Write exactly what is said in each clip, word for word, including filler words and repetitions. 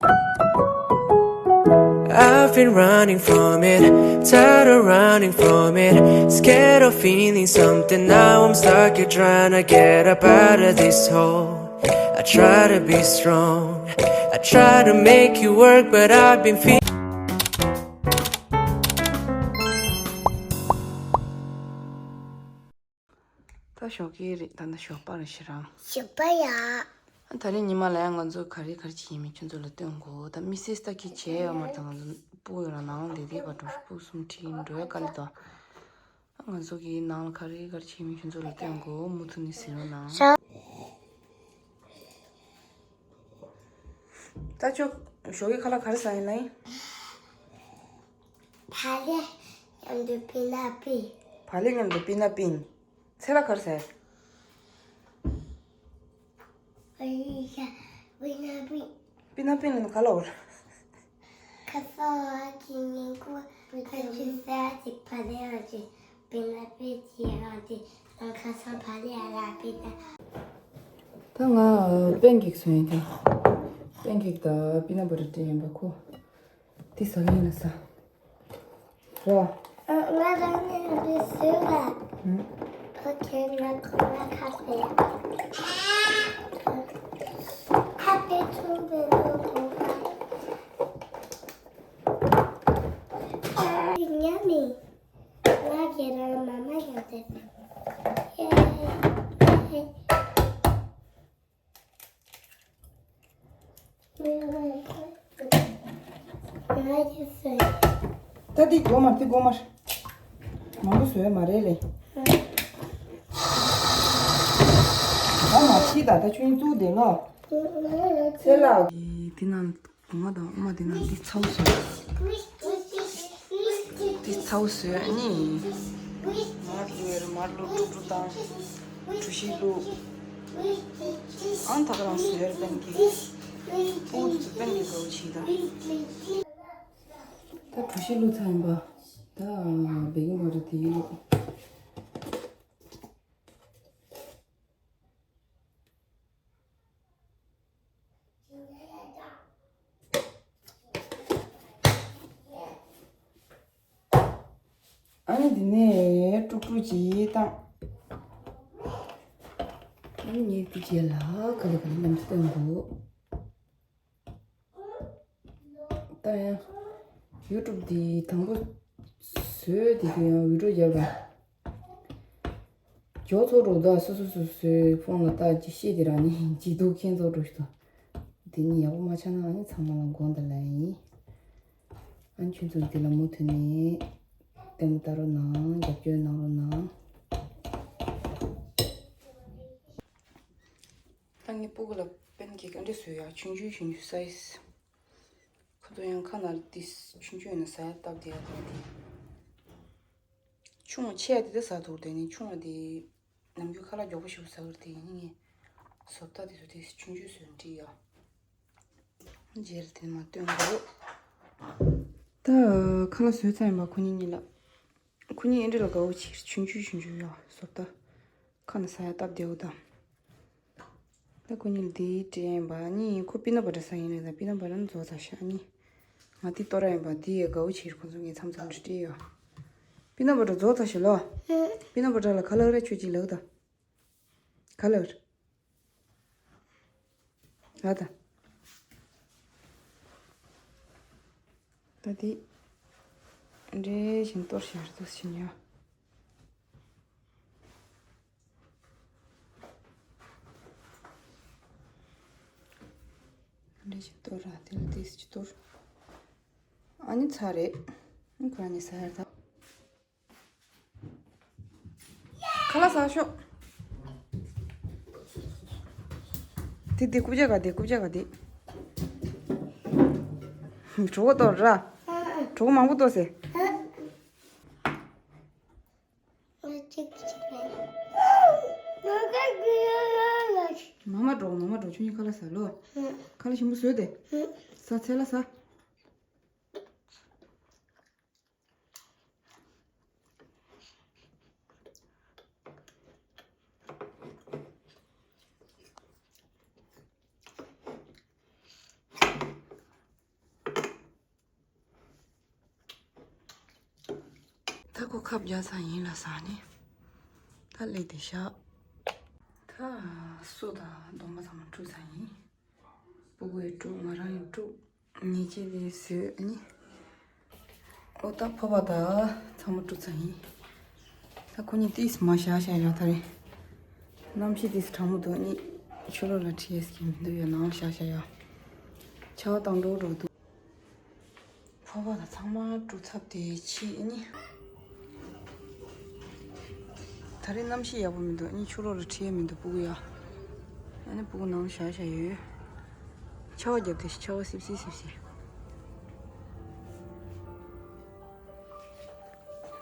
I've been running from it, tired of running from it. Scared of feeling something, now I'm stuck here trying to get up out of this hole. I try to be strong, I try to make it work, but I've been feeling. ད་ཞོགས་ཀས་རེད། ད་ནི་ཞོགས་པ་རེད་ཤི་རང་། ཞོགས་པ་ཡ། ད་རིང་ཉི་མ་ལ་ཡང་ང་ཚོ་ག་རེ་ག་རེ་བྱེད་ཀྱི་ཡིན་མིན་ཁྱོད་ཚོ་ལ་སྟོན་དགོས། ད་མི་སེ་སི་ད་གི་བྱས་ཡོད་མ་རེད། ད་ང་ཚོ་སྤུ་གུ་ཡོད་ལ་ནང་ལ་བསྡད་བསྡད་པ་འགྲོ་སྤུ་གསུམ་ཁྲིད་འགྲོ་ཡ་དཀའ་ལས་དོ། ང་ཚོ་གི་ནང་ལ་ག་རེ་ག་རེ་བྱེད་ཀྱི་ཡིན་མིན་ཁྱོད་ཚོ་ལ་སྟོན་དགོས། མུ་མཐུད་ནས་གཟིགས་རོགས་གནང་། ད་ཁྱོད་ཞོགས་ཀས་ཁ་ལག་ག་རེ་ཟ་ཡིན་ན་ཡིན། བག་ལེབ་མཉམ་དུ་པི་ན་པིན། བག་ལེབ་མཉམ་དུ་པི་ན་པིན། ཚལ་ལ་ག་རེ་ཟ་ཡ། ཨ་ཡི་ཤ། པི་ན་པིན། པི་ན་པིན་ལ་ག་ལ་བོར། ཁ་སང་ཨ་ཅེ་ཉིན་གུང་ཨ་ཅེ་ཟ་ཅིག་བག་ལེབ་ཨ་ཅེ་པི་ན་པིན་ཅིག་ཨ་ཅེ་ཁ་སང་བག་ལེབ་ཨ་ལ་པི་ད། ད་ང་པན་ཀེག་བཟོས་ཡིན་ཏེ། པན་ཀེག་དང་པི་ནཊ་བ་ཊར་སྤྲད་ཡིན་པ་ཁོ། དེ་ཟ་གི་ཡིན་ན་ཟ། རོ། ང་རང་ཉིད་ཀྱིས་བཟོས་པ། ཨོ་ཁེ། ང་ཁོ་ལ་ཁ་ཟས། ཁ་ཟས་ཆུང་བའི་ལོ་གོ་བ། ཉམས་མི། ང་ཁྱེད་རང་མ་མ་ཡང་དེ། ད་འདི་སྒོ་མར། འདི་སྒོ་མར། མང་པོ་བཟོས་མ་རེད་ལེ། ད་མ་ཕྱིས་ད། ད་ཆུ་ཡིན་བཙུགས་བསྡད་ལོ། ཚེ་ལགས། འདི་ནང་ང་དང་ཨ་མ་འདི་ནང་འདི་ཚ་བོ་བཟོས། འདི་ཚ་བོ་བཟོས་ཨ་ནི། མར་བླུགས་ཡོད་རེད། མར་བླུགས། དཀྲུག་དཀྲུག་བཏང་། གྲོ་ཞིབ་བླུགས། ཨང་ད་ག་རང་བཟོས་ཡོད་རེད། པན་ཀེག་ཨོ་དེ་ཚོ་པན་ཀེག་དགའ་བོ་བྱེད་ད། ད་གྲོ་ཞིབ་བླུགས་ཚར་ཡིན་པ། ད་བེ་ཀིང་པའུ་ཌར་དེ་བླུགས། ཨ་ནི་འདི་ནས་དཀྲུག་དཀྲུག་ཅིག་བཏང་། ཨ་ནི་ངས་འདི་རྗེས་ལ་ག་ལེ་ག་ལེ་རྣམ་ཅི་སྟོན་དགོས། ད་ཡང་ཡུ་ཊུབ་འདི་དང་པོ་བཟོས་དེ་དུས་ཡང་བི་ཌིའོ་རྒྱབ་ར། མགྱོགས་ཚོགས་འགྲོ་ད། སོ་སོ་སོ་སོའི་ཕོན་ལ་ལྟ་ཅི་ཤེས་དེ་རང་ནི་ཇི་སྡུག་ཁྱེད་ཚོ་འགྲོ་ཞིག་ཏུ། དེ་ནི་ཡག་པོ་མ་ཆགས་ན་ཨ་ནི་ཚང་མ་ལ་དགོངས་དག་ལན་ཡིན། ཨ་ནི་ཁྱོད་ཚོ་འདི་ལ་མུ་མཐུད་ནས་ལྟད་མོ་ལྟ་རོགས་གནང་། རྒྱབ་སྐྱོར་གནང་རོགས་གནང་། ད་ངའི་སྤུ་གུ་ལ་པན་ཀེག་ག་འདྲ་བཟོས་ཡག་ཆུང་ཆུང་ཆུང་ཆུང་སའི་ཛི། ཁོ་ཚོ་ཡང་ཁ་ནང་ཏིས་ཆུང་ཆུང་ཡིན་ན་ཟ་ཡ་སྟབས་བདེ་ཡ་དང་དེ། ཆུང་བ་ཆེ་ཡ་དེ་ད་ཟ་ཐུབ་དེ་ནི་ཆུང་བ་དེ་ནམ་རྒྱུན་ཁ་ལག་མགྱོགས་པོ་ཞིག་ཟ་གི་རེད། དེ་ཡིན་ངས་བཟོ་ལྟ་དེ་ཚོ་ཏིས་ཆུང་ཆུང་བཟོས་ནས་བྲིས་ཡ། རྗེས་ལ་དེ་མ་སྟོན་དགོས། ད་ཁ་ལག་བཟོས་ཚར་ཡིན་པ་ཁོ་གཉིས་གཉིས་ལ། ཁོ་གཉིས་ཨེ་འདྲ་ལ་དགའ་བོ་བྱེད་ཀྱི་རེད། ཆུང་ཆུང་ཆུང་ཆུང་ཡ་བཟོ་ལྟ། ཁ་ནས་ཟ་ཡ་སྟབས་བདེ་བོ་དང་། ད་ཁོ་གཉིས་ལ་དེའི་སྤྲད་ཡིན་པ་ནི། ཁོ་པི་ནཊ་བ་ཊར་ཟ་ཡིན་ལེ། ད་པི་ནཊ་བ་ཊར་ནི་རྫོགས་ཚར་ཤག་ནི། ང་དེ་གཏོར་ཡ་ཡིན་པ། དེ་ཡི་དགའ་བོ་བྱེད་ཁོ་ཚོ་ངས་མཚམས་མཚམས་སྤྲད་ཡོད། པི་ནཊ་བ་ཊར་རྫོགས་ཚར་ཤག་ལོ། པི་ནཊ་བ་ཊར་ལ་ག་ལབ་ར། ཁྱོད་ཅིག་ལབ་ད། ག་ལབ་ར། ཨ་ད། ད་དེ་འདྲེ་བཞིན་གཏོར་ཤག་རེད་འདུག་ཕྱིན་ཡ། འདྲེ་ཅིག་གཏོར་ར། དེ་ལ་ཏིས་ཅིག་གཏོར། ཨ་ནི་ཚར་རེད། ཨ་ཁོ་རང་ནི་ཟ་ཡར་ད། ཁ་ལག་ཟ་ཤོག་དེ་དེ་རྐུབ་བཀྱག་ག་དེ། རྐུབ་བཀྱག་ག་དེ། གྲོད་ཁོག་ལྟོགས་ར། གྲོད་ཁོག་མང་པོ་ལྟོགས་སེ། མ་མ་འགྲོ། མ་མ་འགྲོ། ཁྱོད་གཉིས་ཁ་ལག་ཟ་ལོ། ཁ་ལག་ཞིམ་པོ་བཟོས་ཏེ། ཟ། ཚལ་ལ་ཟ། ད་ཁོ་ཁབ་རྒྱག་ཚར་ཡིན་ལ་ཟ་ནི། ད་ལས་དེ་བཞག་ད་སོ་དང་སྡོམ་པ་ཚང་མ་བཀྲུས་ཚར་ཡིན། སྤུ་གུ་ཡི་བཀྲུས། ང་རང་ཡི་བཀྲུས། ཉལ་ཆས་དེ་བཟོས་ནི། ཨོ་ད་ཕོར་པ་དང་ཚང་མ་བཀྲུས་ཚར་ཡིན། ད་ཁོ་གཉིས་ཏིས་མ་བཞག་བཞག་ཡོད་ད་རེད། གནམ་གཤིས་ཏིས་གྲང་མོ་འདུག་ནི། ཕྱི་ལོགས་ལ་ཁྲིད་ཡས་ཀྱི་མི་འདུག་ཡོད་ནང་ལ་བཞག་བཞག་ཡོད། ཆར་པ་བཏང་འགྲོ་འགྲོ་འདུག་ཕོར་པ་དང་ཚང་མ་བཀྲུས་ཚར་དེ་ཕྱིས་ནི། ད་རེས་གནམ་གཤིས་ཡག་པོ་མི་འདུག་ཨ་ནི་ཕྱི་ལོགས་ལ་ཁྲིད་ཡས་མི་འདུག་སྤུ་གུ་ཡ། ཨ་ནི་སྤུ་གུ་ནང་ལ་བཞག་བཞག་ཡོད། ཆར་པ་བརྒྱབ་དེ་ཆར་པ་སིབ་སིབ་སིབ་སིབ།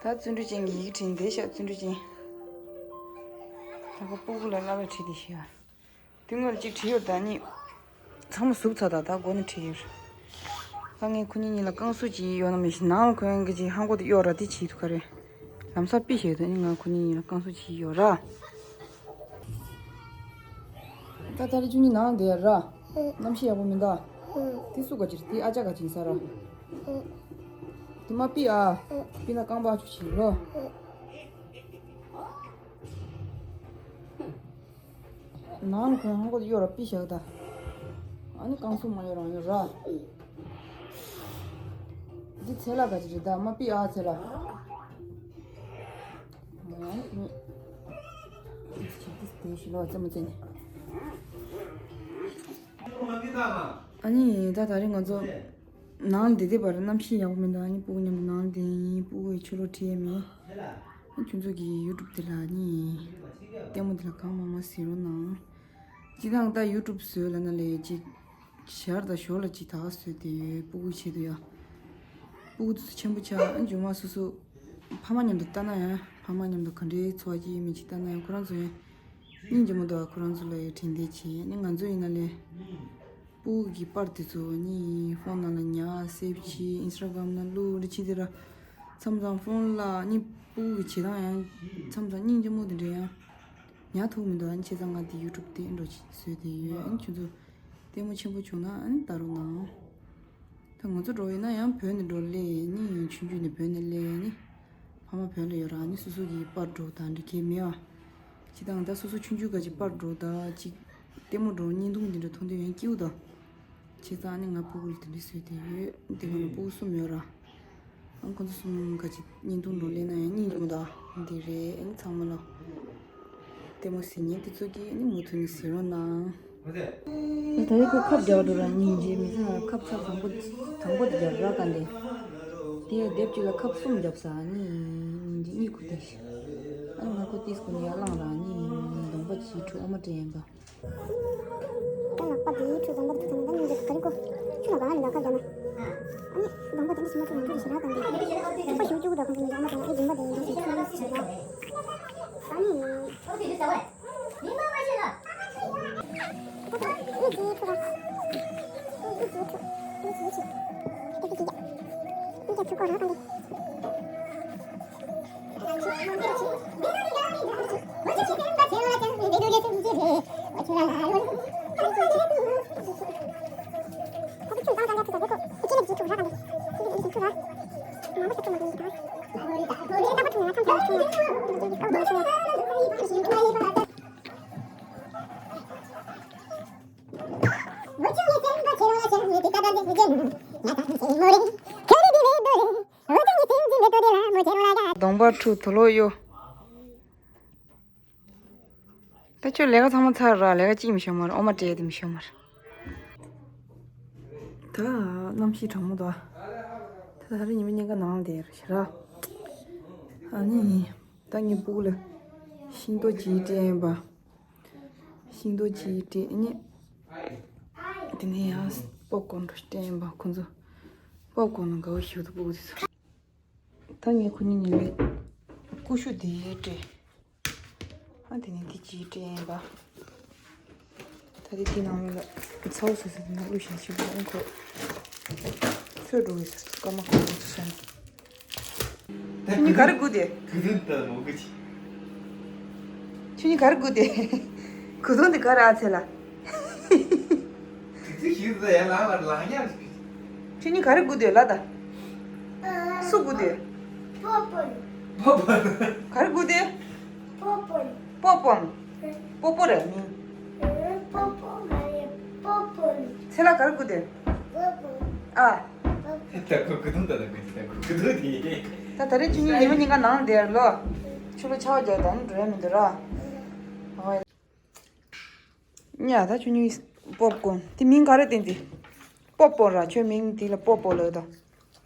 ད་བརྩོན་འགྲུས་ཅན་གྱི་ཡི་གེ་བྲིས་འདི་ཤག་བརྩོན་འགྲུས་ཅན། ད་ཁོ་སྤུ་གུ་ལ་བསླབ་པ་བྲིས་དེ་ཤག་དེ་སྔོན་གཅིག་བྲིས་ཡོད་ད་ནི། ཚང་མ་ཟུབ་ཚར་ད་ད་མགོ་ནས་བྲིས་ཡོད། ད་ངས་ཁོ་གཉིས་གཉིས་ལ་བསྐང་གསོ་བྱེད་ཡོད་ན་མི་ཤེས། ནང་ལ་ཁོ་གཉིས་ཀྱི་ཧང་གོ་དེ་གཡོག་ར་དེ་བྱེད་ཐུབ་ཁ་རེད། ལམ་སང་པི་ཞིག་ད་ནི་ང་ཁོ་གཉིས་གཉིས་ལ་བསྐང་གསོ་བྱེད་ཡོད་ར། ད་ད་རེས་ཁྱོད་གཉིས་ནང་བསྡད་ཡ་ར། གནམ་གཤིས་ཡག་པོ་མི་འདུག་དེ་སུ་ག་ཅིག་དེ་ཨ་ཅག་ག་ཅིག་ས་ར། དེ་མ་པི་ཨ། པི་ན་རྐང་པ་ཆུ་ཆེ་ལོ། ནང་ལ་ཁོས་ཧང་གོ་དེ་གཡོག་ར་པི་བཞག་ད། ཨ་ནི་བསྐང་གསོ་མ་ཡོད་རང་ཡོད་ར། འདི་ཚེ་ལ་ག་ཅི་རེད་ད་མ་པི་ཨ་ཚེ་ལ། ཨ་ནི་ཁོས་ཞིག་དེ་ཞིག་ལོ་རྩེད་མོ་རྩེ་ནས། ཨ་ནི་ད་ད་རེས་ང་ཚོ། ནང་འདི་དེ་བར་གནམ་གཤིས་ཡག་པོ་མི་འདུག་ཨ་ནི་སྤུ་གུ་མཉམ་དུ་ནང་འདི་ཡིན། སྤུ་གུ་ཡི་ཆུ་ལོག་ཁྲིད་ཡས་མེད། ཨ་ཁྱོད་ཚོ་གི་ཡུ་ཊུབ་དེ་ལ་ནི། ལྟད་མོ་དེ་ལ་གང་མང་མང་གཟིགས་རོགས་གནང་། སྤྱི་བཏང་ད་ཡུ་ཊུབ་བཟོས་ལ་ན་ལས་ཅིག་ཞར་དང་ཞོར་ལ་ཅིག་ད་ག་བཟོས་དེ་ཡོད་སྤུ་གུའི་ཆེད་དུ་ཡ། སྤུ་གུ་དེ་ཚོ་ཆེན་པོ་ཆགས་ཨ་མཇུག་མ་སོ་སོ། ཕ་མ་མཉམ་དུ་ལྟ་ན་ཡང་ཕ་མ་མཉམ་དུ་ག་འདྲའི་འཚོ་བ་སྐྱེལ་ཡོད་མེད་ཅིག་ལྟ་ན་ཡང་ཁོ་རང་ཚོ་ཡང་། སྙིང་རྗེ་མོ་འདུག་ཁོ་རང་ཚོ་ལ་ཡང་དྲན་རྟེན་བྱེད་ནི་ང་ཚོ་ཡིན་ན་ལས། སྤུ་གུ་གི་པར་དེ་ཚོ་ནི་ཕོན་ནང་ལ་ཉར་སེབ་བྱེད་ཨིན་སི་ཊ་གྷ་རམ་ནང་བླུགས་འདི་བྱེད་དེ་ར། མཚམས་མཚམས་ཕོན་ལ་ནི་སྤུ་གུ་གི་བྱེད་སྟངས་ཡང་མཚམས་མཚམས་སྙིང་རྗེ་མོ་དེ་འདྲ་ཡང་ཉར་ཐུབ་མི་འདུག་ཨ་ནི་བྱས་ཙང་ང་དེ་ཡུ་ཊུབ་དེ་འགྲོ་བྱེད་བཟོས་དེ་ཡོད། ཨ་ནི་ཁྱོད་ཚོ་ལྟད་མོ་ཆེན་པོ་བྱུང་ན་ཨ་ནི་ལྟ་རོགས་གནང་། ད་ང་ཚོ་འགྲོ་ཡིན་ན་ཡང་བོད་ནས་འགྲོ་སླེབས་ནི་ཆུང་ཆུང་ནས་བོད་ནས་སླེབས་ནི། ཕ་མ་བོད་ལ་ཡོད་ར་ནི་སོ་སོ་གི་པར་འགྲོ་དང་འདྲ་གལ་མེད་ཨ། ཅི་དང་ད་སོ་སོ་ཆུང་ཆུང་ག་ཅིག་པར་འགྲོ་ད་ཅིག་ལྟད་མོ་འགྲོ་བརྙན་ཐུང་འདི་འདྲ་མཐོང་དུས་ཡང་སྐྱིད་པོ་ད། བྱས་ཙང་ནི་ང་སྤུ་གུ་ལ་དེ་འདྲ་བཟོས་དེ་ཡོད། དེ་ག་ནི་སྤུ་གུ་གསུམ་ཡོད་ར། ཨང་ཁོང་ཚོ་གསུམ་ག་ཅིག་བརྙན་ཐུང་འགྲོ་སླེབས་ན་ཡང་སྙིང་རྗེ་མོ་ད་འདི་རེད་ཨ་ནི་ཚང་མ་ལ། ལྟད་མོ་གཟིགས་མཁན་དེ་ཚོ་གིས་ནི་མུ་མཐུད་ནས་གཟིགས་རོགས་གནང་། ད་རེས་ཁོ་ཁབ་རྒྱག་འགྲོ་ར་སྙིང་རྗེ་མི་ཚང་ཁབ་ཚ་དང་པོ་དང་པོ་དེ་རྒྱབ་ར་ག་འདི། དེ་ཡང་དེབ་གཅིག་ལ་ཁབ་གསུམ་རྒྱབ་ས་ནི་སྙིང་རྗེ་གཉིད་ཁུག་དེ་ཤི། ཨ་ནི་ང་ཁོ་ཏིས་ཁོ་ནི་ཡར་ལངས་ར་ནི་གདོང་པ་གྱིས་ཁྲུ་ཨོ་མ་སྤྲད་ཡིན་པ། ད་ལག་པ་དེའི་ཁྲུ་གདོང་པ་དེ་ཐོན་ནས་ད་སྙིང་རྗེ་ག་རེ་ཁོ་ཁྱོད་ལ་ག་རེ་མི་འདུག་ཁ་རྒྱབ་ན། ཨ་ནི་གདོང་པ་དེ་འདྲ་ཞིག་མ་ཁྲུ་ང་ཁྲུ་ཞེ་དྲག་གང་གི་ཁྱུག་པ་ཞིག་བཅུག་འདྲ་ཁོང་ཚོ་ནི་ཡག་མ་དང་ཨེ་སྦྱིན་པ་དེ་འདྲ་ཞིག་ཁྲུ་ཞེ་དྲག་ཨ་ནི། གདོང་པ་ཁྲུ་དུ་ལོ་གཡོ། ད་ཁྱོད་ལས་ཀ་ཚང་མ་ཚར་ར་ལས་ཀ་གཅིག་མི་ཤོར་མ་རེད། ཨོ་མ་སྤྲད་དེ་མི་ཤོར་མ་རེད། ད་གནམ་གཤིས་གྲང་མོ་འདུག་ད་ད་རེས་ཉི་མ་གཉིས་ཀ་ནང་བསྡད་རེད་ཤི་ར། ཨ་ནི་ད་ངའི་སྤུ་གུ་ལ་ཤིང་ཏོག་ཅིག་སྤྲད་ཡིན་པ། ཤིང་ཏོག་ཅིག་སྤྲད་ཨ་ནི། དེ་ནས་ཡང་པོབ་ཀོརན་འདྲ་སྤྲད་ཡིན་པ་ཁོ་ཚོ། པོབ་ཀོརན་དགའ་བོ་ཞིག་འདུག་སྤུ་གུ་དེ་ཚོ། ད་ངས་ཁོ་གཉིས་ཉིད་ལ་ཀུ་ཤུ་དེ་སྤྲད། ཨ་དེ་ནས་དེ་ཅིག་སྤྲད་ཡིན་པ། ད་དེ་དེ་ནང་ལ་ཚ་བོ་སོ་སོ་དེ་ནང་བླུགས་བཞག་ཞིག་པ་ཨང་ཁོ། ཚོད་འགྲོ་གི་ཟེར་སྐར་མ་གང་དུ་སོང་། ཁྱོད་གཉིས་ག་རེ་སྒུག་དེ། གུ་དུན་ད་མོ་གུ་ཆི། ཁྱོད་གཉིས་ག་རེ་སྒུག་དེ། གུ་དུན་དེ་ག་རེ་ཨ་ཚེ་ལ། ཁྱོད་གཉིས་ག་རེ་སྒུག་དེ་ལ་ད། སུ་སྒུག་དེ། པོ་པོ། པོ་པོ། ག་རེ་སྒུག་དེ། པོ་པོ། པོ་པོ། པོ་པོ་རེད་མིང་། པོ་པོ་མ་རེད། པོ་པོ། ཚེ་ལ་ག་རེ་སྒུག་དེ། པོ་པོ། ཨ། ད་ཁོ་ཁུ་ཐུང་ད་ད་ཁུ་ཐུང་ད་ཁུ་ཐུང་དེ། ད་ད་རེས་ཁྱོད་གཉིས་ཉི་མ་གཉིས་ཀ་ནང་བསྡད་ལོ། ཆུ་ལོ་ཆར་པ་རྒྱག་དང་འགྲོ་ཡ་མི་འདུག་ར། ཨོ། ཉ་ད་ཁྱོད་གཉིས་པོབ་ཀོན་དེ་མིང་ག་རེ་བསྟན་དེ། པོ་པོ་ར་ཁྱོད་མིང་དེ་ལ་པོ་པོ་ལབ་ད།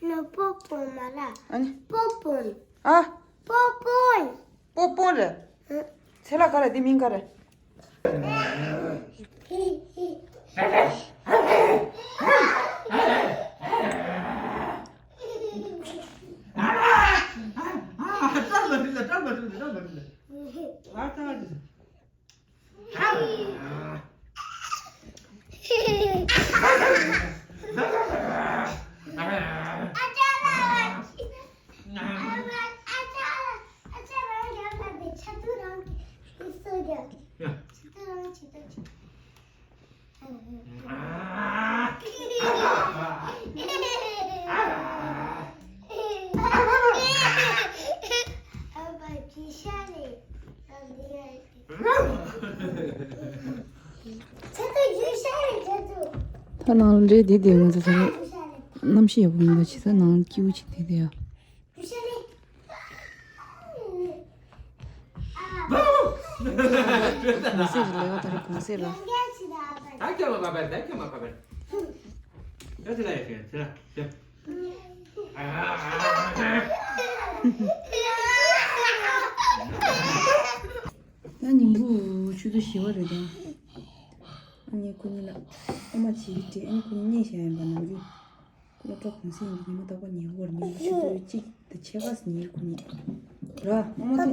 ན་པོ་པོ་མ་ར། ཨ་ནི། པོ་པོ། ཨ། པོ་པོ། པོ་པོ་རེད། ཨ། ཚེ་ལ་ག་རེ་དེ་མིང་ག་རེ། ད་ནང་ལ་འདྲེ་དེ་དེ་ང་ཚོ་ཚང་མ་གནམ་གཤིས་ཡག་པོ་མིན་པ་བྱས་ཙང་ནང་ལ་སྐྱིད་པོ་ཅིག་དེ་དེ་ཡ། གུང་སེང་རེད་ལས་ཀ་ད་རེས་གུང་སེང་རེད། ད་ཁྱོད་མ་ཁ་པར་ད་ཁྱོད་མ་ཁ་པར། ད་དེ་ལ་ཡ་ཁྱོད་ཚེ་ལ་ཁྱོད། ད་ཉིན་གུང་ཆུ་ཚོད་བཞི་པ་རེད་ད། ཨ་ནི་ཁོ་གཉིས་ལ་ཨ་མ་བྱེད་ཀྱི་དྲན། ཨ་ནི་ཁོ་གཉིས་བརྙས་བཞག་ཡིན་པ་ནམ་རྒྱུན། སློབ་གྲྭ་གུང་སེང་གི་ཉི་མ་རྟག་པར་ཉལ་གི་ཡོད་རེད། ཉིན་གུང་ཆུ་ཚོད་གཅིག་དང་ཕྱེད་ཀ་ཙམ་ཉལ་ཁོ་གཉིས། ར་ཨ་མ་ཐུག་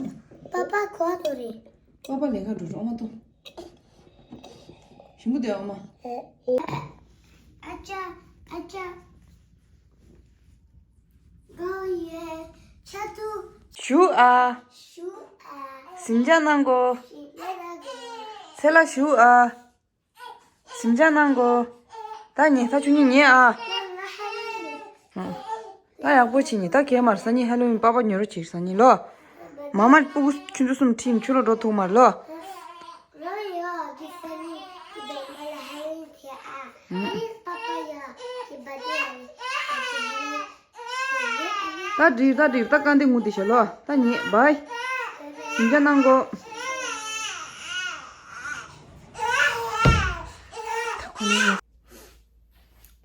པ་པ་གོ་དོ་རེད། པ་པ་ལས་ཀ་འགྲོ་འགྲོ། ཨ་མ་ཐུག་ཞིམ་པོ་བསྡད་ཨ་མ། ཨ་ཅག་ཨ་ཅག་གང་ཡོད་ཆ་ཐུག་ཞུ་ཨ། ཞུ་ཨ། ཟིང་ཆ་གནང་གོ་ཞིག་ལས་ར་གོ་ཚེ་ལ་ཞུ་ཨ། ཟིང་ཆ་གནང་གོ་ད་ཉེ་ད་ཆུ་ཉེ་ཉེ་ཨ། ད་ཡག་པོ་བྱེད་ཉེ་ད་གས་མར་ས་ཉེ་ཧ་ལོ་ཝིན་པ་པ་ཉོ་རོ་བྱེད་ས་ཉེ་ལོ། མ་མ་སྤུ་གུ་ཆུ་ཚོད་གསུམ་ཁྲིད་ཆུ་ལོ་འགྲོ་ཐུག་མར་ལོ། ད་འགྲིག་ད་འགྲིག་ད་དཀའ་འདི་ངུ་འདི་ཤ་ལོ། ད་ཉེ་བའི་ཟིང་ཆ་གནང་གོ་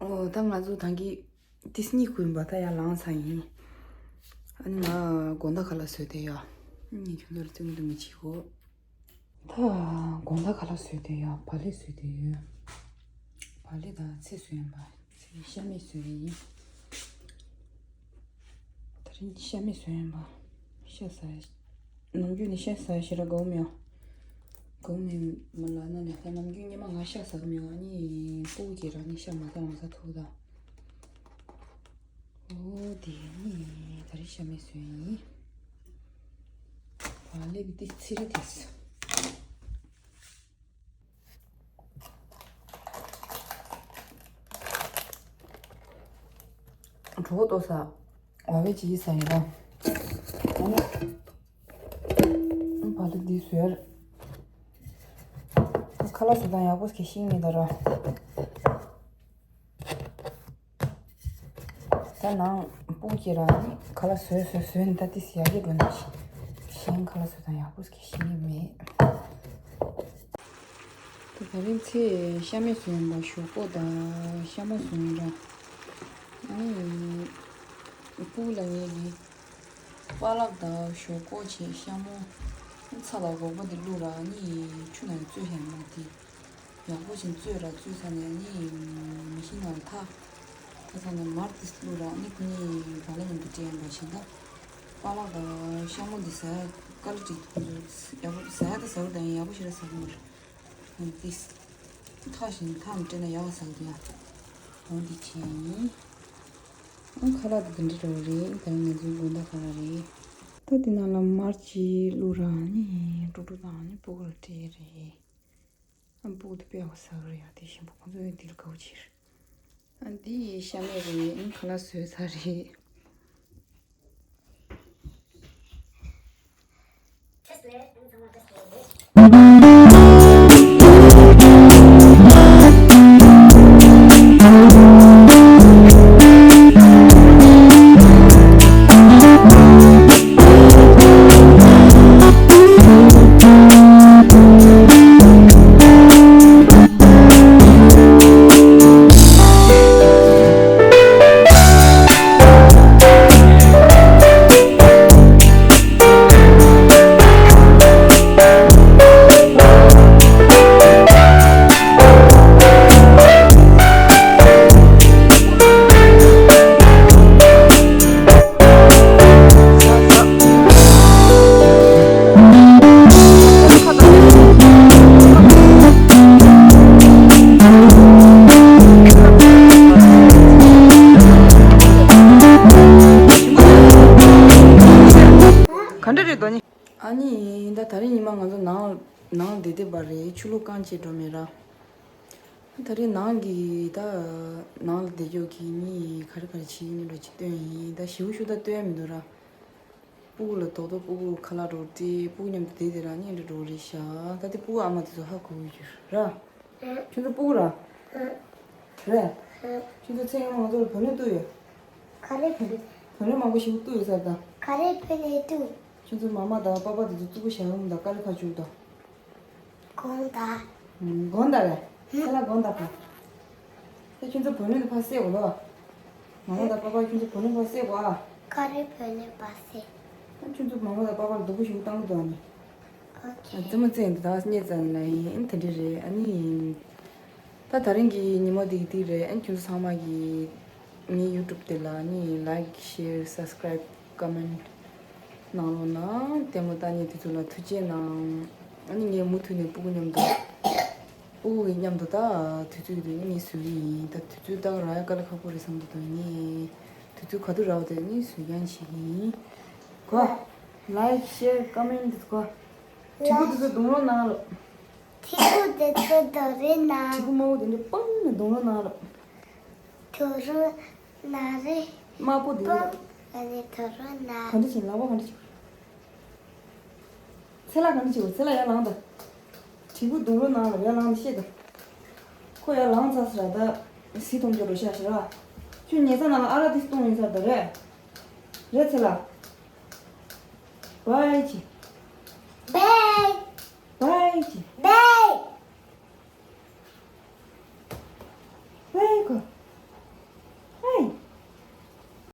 ཨོ་ད་ང་ཚོ་ད་གིན་ཏིས་གཉིད་ཁུག་ཡིན་པ། ད་ཡར་ལངས་ཚར་ཡིན། ཨ་ནི་ང་དགོང་དག་ཁ་ལག་བཟོས་ཏེ་ཡོད། ངས་ཁྱོད་ཚོ་ལ་བཙུན་མོ་འདུག་མི་བྱེད་གོ་ད་དགོང་དག་ཁ་ལག་བཟོས་ཏེ་ཡོད། བག་ལེབ་བཟོས་ཏེ་ཡོད། བག་ལེབ་དང་ཚལ་བཟོས་ཡིན་པ། ཚལ་ཤ་མེད་བཟོས་ཡིན། ད་རིང་ཤ་མེད་བཟོས་ཡིན་པ། ཤ་ཟ་ནམ་རྒྱུན་ནས་ཤ་ཟ་ཞེ་དྲག་དགའ་བོ་མེད། དགའ་བོ་མེད་མ་ལབ་ན་ནས་ད་ནམ་རྒྱུན་སྔོན་མ་ང་ཤ་ཟ་གི་མེད། ཨ་ནི་སྤུ་གུ་སྐྱེས་རང་ནི་ཤ་མ་ཟ་མ་ཟ་ཐུག་ད། ཨོ་དེ་ནི་ད་རེས་ཤ་མེད་བཟོས་ཡིན། བག་ལེབ་འདི་ཚི་རི་དེ་སུ། གྲོད་ཁོག་ལྟོགས་ས། བ་བའི་ཅི་ཡི་ས་ཡིན་ར། ཨ་ནི། བག་ལེབ་འདི་བཟོས། ཁ་ལག་བཟོ་སྟངས་ཡག་པོ་གི་ཤེས་མེད་ད་ར། ད་ནང་སྤུ་གུ་སྐྱེས་ར་ནི་ཁ་ལག་བཟོས་བཟོས་བཟོས་ནི་ད་ཏིས་ཡག་གི་འགྲོ་ནི། གཞན་ཁ་ལག་བཟོ་སྟངས་ཡག་པོ་གི་ཤེས་ཀྱི་མེད། ད་ད་རིང་ཚེ་ཤ་མེད་བཟོས་ཡིན་པ། ཞོག་ཁོག་དང་ཤ་མོ་བཟོས་ཡིན་ར། ཨ་ནི་སྤུ་གུ་ལ་ངས་ཀྱི་པ་ལག་དང་ཞོག་ཁོག་བྱས། ཤ་མོ་ཚྭ་དང་སྒོག་པ་འདི་བླུགས་ར་ནི་ཆུ་ནང་བཙོས་ཡང་མ་དེ། ཡག་པོ་ཞིག་བཙོས་ར། བཙོས་ཚར་ནས་ནི་མེ་ཤིན་ནང་ལ་ཐག་ཐག་ཚར་ནས་མར་ཏིས་བླུགས་ར་ནི་ཁོ་གཉིས་བག་ལེབ་མཉམ་དུ་སྤྲད་ཡིན་པ་བྱས། ད་པ་ལག་དང་ཤ་མོ་འདི་ཟ་ཡ་དཀའ་ལས་ཅིག་ཡག་པོ་ཟ་ཡ་ད་ཟ་གི་ད་ཡིན། ཡག་པོ་ཞེ་དྲག་ཟ་གི་མ་རེད། ཨ་ནི་ཏིས་ཐག་བཞིན་ཐག་མི་སྤྲད་ན་ཡག་ཟ་གི་ཡ། འོ་འདི་བྱས་ཡིན། ཨ་ཁ་ལག་དེ་འདི་འདྲ་འདྲ་བོ་རེད། ད་ང་ཚོའི་དགོང་དག་ཁ་ལག་རེད། ད་དེ་ནང་ལ་མར་ཅིག་བླུགས་ར་ནི་དཀྲུག་དཀྲུག་བཏང་ནི་སྤུ་གུ་ལ་སྤྲད་རེད། ཨ་སྤུ་གུ་དེ་དཔེ་ཡག་པོ་ཟ་གི་རེད་ཡ། དེ་ཞིམ་པོ་ཁོང་ཚོ་ཡང་དེ་ལ་དགའ་བོ་བྱེད་རེད། ཨ་འདི་ཡི་ཤ་མེད་རེད། ཨ་ཁ་ལག་བཟོས་ཚར་རེད། ནི་ད་ད་རིང་ཉི་མ་ང་ཚོ་ནང་ནང་བསྡད་བསྡད་པ་རེད། ཆུ་ལོག་རྐང་བཅད་འགྲོ་མེད་ར། ད་རིང་ནང་གི་ད་ནང་ལ་བསྡད་རྒྱུ་གི་ནི་ག་རེ་ག་རེ་བྱེད་ཀྱི་ཡིན་འགྲོ་ཅིག་སྟོན་ཡིན། ད་ཞེ་པོ་ཞེ་པོ་ད་སྟོན་ཡ་མི་འདུག་ར། སྤུ་གུ་ལ་རྡོག་རྡོག་སྤུ་གུ་ཁ་ལག་འགྲོ་སྟེ་སྤུ་གུ་མཉམ་དུ་བསྡད་དེ་ར་གཉིད་འགྲོ་འགྲོ་རེད་ཤག་ད་དེ་སྤུ་གུ་ཨ་མ་དེ་ཚོ་ཧ་གོ་གི་ཡོད་ར། ཁྱོད་ཚོ་སྤུ་གུ་ར། རེད། ཁྱོད་ཚོ་ཚེ་སྔོན་མ་ང་ཚོ་ལ་བུད་མེད་བཏུལ་ཡོད། ག་རེ་བུད་མེད། བུད་མེད་མང་པོ་ཞིག་བཏུལ་ཡོད་ས་རེད་ད། ག་རེ་བུད་མེད་བཏུལ། ཁྱོད་ཚོ་མ་མ་དང་པ་པ་དེ་ཚོ་བཙུགས་པ་བཞག་ཡོང་ད་དཀའ་ལས་ཁག་བྱུང་ད། དགོངས་དག་དགོངས་དག་རེད། ཁྱེད་ལ་དགོངས་དག་པ། ད་ཁྱོད་ཚོ་བུད་མེད་དེ་ཕར་བསད་དགོས་ལོ། མ་མ་དང་པ་པ་ཁྱོད་ཚོ་བུད་མེད་ཕར་བསད་དགོས་ཨ། ག་རེ་བུད་མེད་ཕར་བསད། ད་ཁྱོད་ཚོ་མ་མ་དང་པ་པ་ལ་སྡུག་པོ་ཞིག་བཏང་གི་འདུག་ཨ་ནི། ཨོ་ཁེ། རྩེད་མོ་རྩེ་ཡིན་ད་བརྙས་ཙམ་ལ་ཡིན་དེ་འདྲ་རེད་ཨ་ནི་ཡིན། ད་ད་རིང་གི་ཉིན་མོ་འདི་འདི་རེད་ཨ་ནི་ཁྱོད་ཚོ་ཚང་མ་གི་ངའི་ཡུ་ཊུབ་དེ་ལ་ནི་ལའིཀ་ཤེར་སབ་སི་ཀ་རའིབ་ཀོ་མེན་ཊི་གནང་རོགས་གནང་། ལྟད་མོ་ལྟ་མཁན་དེ་ཚོ་ལ་ཐུགས་རྗེ་གནང་། ཨ་ནི་ངས་མུ་མཐུད་ནས་སྤུ་གུ་མཉམ་དུ་སྤུ་གུ་གི་མཉམ་དུ་ད་དུས་ཚོད་དེ་ནི་ངས་བཟོ་གི་ཡིན། ད་དུས་ཚོད་ད་ག་རག་ཡ་དཀའ་ལས་ཁག་པོ་རེད་བསམ་གྱི་འདུག་ངས་དུས་ཚོད་ག་དུས་རག་དེ་ནི་བཟོ་རྐྱང་བྱེད་ཀྱི་ཡིན། གོ། ལའིཀ་ཤེར་ཀོ་མེན་ཊི་དེ་ཚོ་གོ། དྲིལ་བུ་དེ་ཚོ་རྡུང་རོགས་གནང་ལོ། དྲིལ་བུ་དེ་ཚོ་རྡུང་རོགས་གནང་། དྲིལ་བུ་དམར་པོ་དེ་འདྲ་སྤང་ནས་རྡུང་རོགས་གནང་ལོ། རྡུང་རོགས་གནང་རེད། དམར་པོ་དེ་འདྲ། སྤང་ཨ་ནི་རྡུང་རོགས་གནང་། ག་འདྲ་བྱེད་ལག་པ་ག་འདྲ་བྱེད། ཚེ་ལགས་ག་འདྲ་བྱེད། ཚེ་ལགས་ཡར་ལངས་དང་། དྲིལ་བུ་རྡུང་རོགས་གནང་ལོ། ཡར་ལངས་ནས་བཤད་དང་། ཁོ་ཡར་ལངས་ཚར་ཟེར་ར་ད། གཟི་མཐོང་རྒྱུ་འགྲོ་ཤག་ཟེར་ར། ཁྱོད་ཉལ་ས་ནང་ལ་ཨ་ར་དེ་གཏོང་ཡིན་ས་ད་རེད། རེད་ཚེ་ལགས། བའི་ཅི། བའི། བའི་ཅི། བའི།